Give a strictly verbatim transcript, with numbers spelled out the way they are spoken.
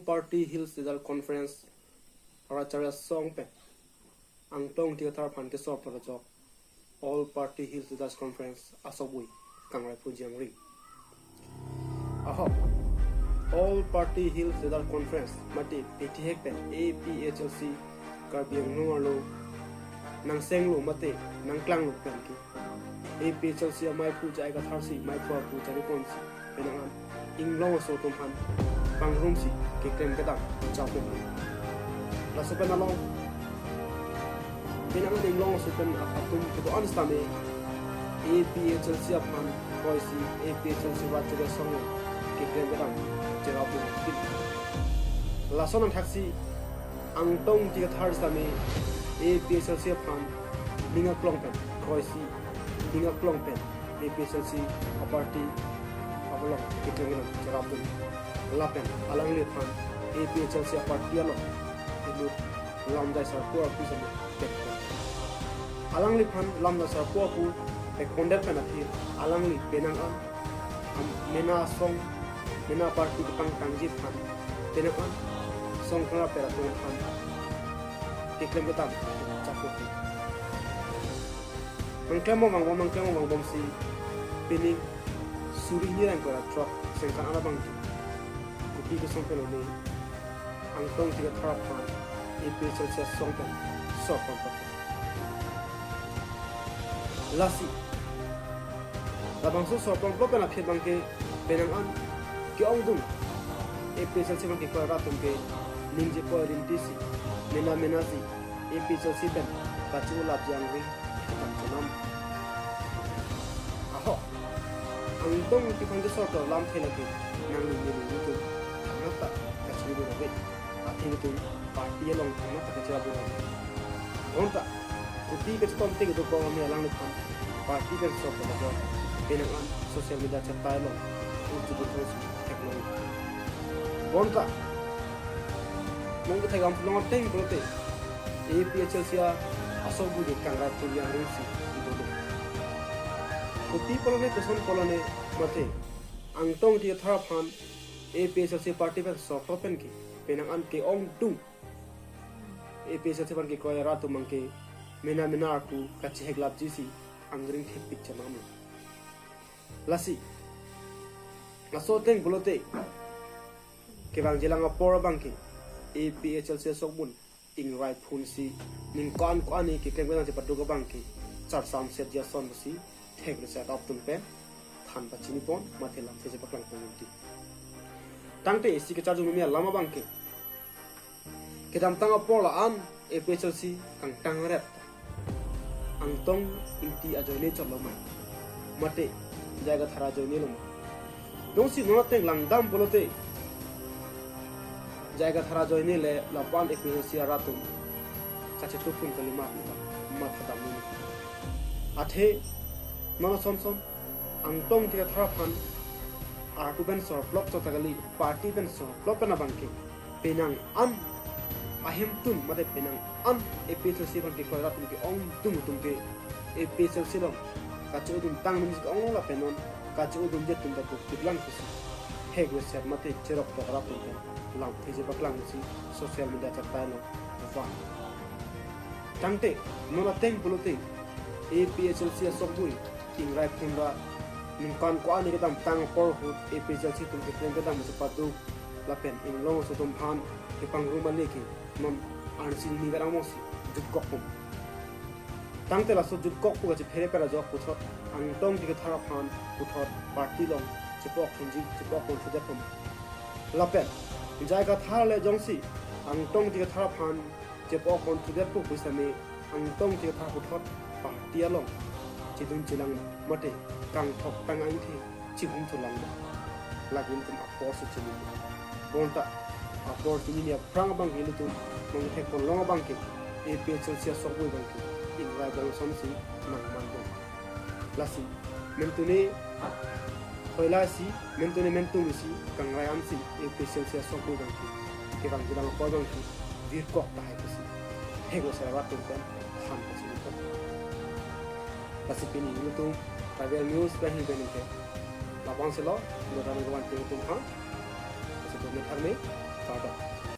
Party Hills Leaders Conference Racharya Song pen Angtong Ingti Kathar aphan kesorplot ajok All Party Hills Leaders Conference asokbui kangrai phunji angring. Ahok, All Party Hills Leaders Conference mate P T H pen A P H L C Karbi Anglong arlo nangsenglo mate nangklanglo penke A P H L C amaiphu J I Kathar si maiphu arpu chariponsi penang an inglong aso atum aphan pangrumsi keklem kedam chapon. Laso pen along penang an inglong aso atum atum kedo-an sitame A P H L C aphan kroisi A P H L C Racharya Song keklem kedam cherapon. Lason angthaksi Angtong Ingti Kathar sitame A P H L C aphan ning aklong pen kroisi ning aklong pen A P H L C aparty along keklem kedam cherapon. Lapen alangliphan A P H L C aparty along inut lamjai sarpo arpu sitame pekpon. Alangliphan lamjai sarpo arpu pekpondet pen aphi alangli penang an am- mena song mena party kepangtangji aphan penang an song kangpet atum aphan keklem kedam chapon. Mangklem bom vangbom, mangklem bom vangbomsi pini suri hini rang kora throk sengkan arabang kopi kesong pen oni Angtong Ingti Kathar aphan A P H L C asong pen sorplot. Lasi labangso sorplot pen aphi abangke penang an ke-ongdung A P H L C abangke kroira atum ke ningjepo rinti si mena mena si A P H L C pen kache-olapji angring kedam chenam. Ahok, Angtong Ingti aphan kesorplot lamthe lake nangning nelitum thangnat ta kachiri dun ave. Athe itum party along thangnat ta kachira dun ave. Bonta kopi kachetom te kedo kong ami alangliphan party pen sorplot ajok penang an social media chetong along uchu bun thongsi theklong. Bonta nang kethek am long ateng pulote A P H L C asokbui ke kangrai phunji angringsi ibodo. Kopi pulo ne, koson pulo ne mate Angtong Ingti Kathar aphan A P H L C party pen sorplot penke penang an ke-ongdung A P H L C aphan kekroira atum abangke mena mena arpu kacheheklapji si angring thekpik chenamlo. Lasi laso ateng pulote kevangjilang apor abangke A P H L C asokbun ingrai phunsi ningkan ko-an ni keklem kedam chepaduk abangke charsamset jason pusi thekre set up atum pen than pachinipon mate lamthe chepaklangpon unti. Tangte isi kecharjung meme alam abangke kedamtang apor la-an A P H L C kangtang ret Angtong Ingti ajoine chotlo ma mate J I Kathar ajoine lo ma. Jongsi non ateng langdam pulote J I Kathar ajoine le lapu-an A P H L C arat atum kachetupun kalima matha damnoi. Athe non ason son Angtong Ingti Kathar aphan arpu pen sorplot chot ta kali, party pen sorplot pen abangke penang an ahemtun mate penang an A P H L C abangke kroira atum ke-ongdung atum ke A P H L C along kache-odun tang nunsi ke-ong lapen non kache-odunji atum ta dukpiklang pusi thekre set mate cherok tok arat atum pen lamthe chepaklang pusi social media chetong along van. Tangte non ateng pulote A P H L C asokbui ingrai phunra ningkan ko-an ni kedamtang apor ahut A P H L C atum keklem kedam chepaduk lapen inglong aso atum aphan kepangrum ale ke non arnisi ni garang mosi jutkok pum. Tangte laso jutkok pu kachephere pera jok puthot Angtong Ingti Kathar aphan puthot party along chepa-ok thunji chepa-ok pon thudet pum. Lapen J I Kathar le jongsi Angtong Ingti Kathar aphan chepa-ok pon thudet pu pusitame Angtong Ingti Kathar puthot party along chedun chelang mate kangthok tang angthi chihum thulang ma. Lake nelitum apor si chini. Bonta apor chinine aphrang abangke nelitum mangthek ponlong abangke A P H L C asokbui abangke ingrai bong somsi nangmanbom. Lasi mentune thoilasi mentune mentung isi kangrai ansi A P H L C asokbui abangke kevangjilang apor abangke virkok tahai pusi hego sararat tum pen than pusi nelitum. Lasi pini nelitum Tribal News pen hini pen ke labang selo, nelitum kevan tum aphan. Lasi tum thang me. Kardom.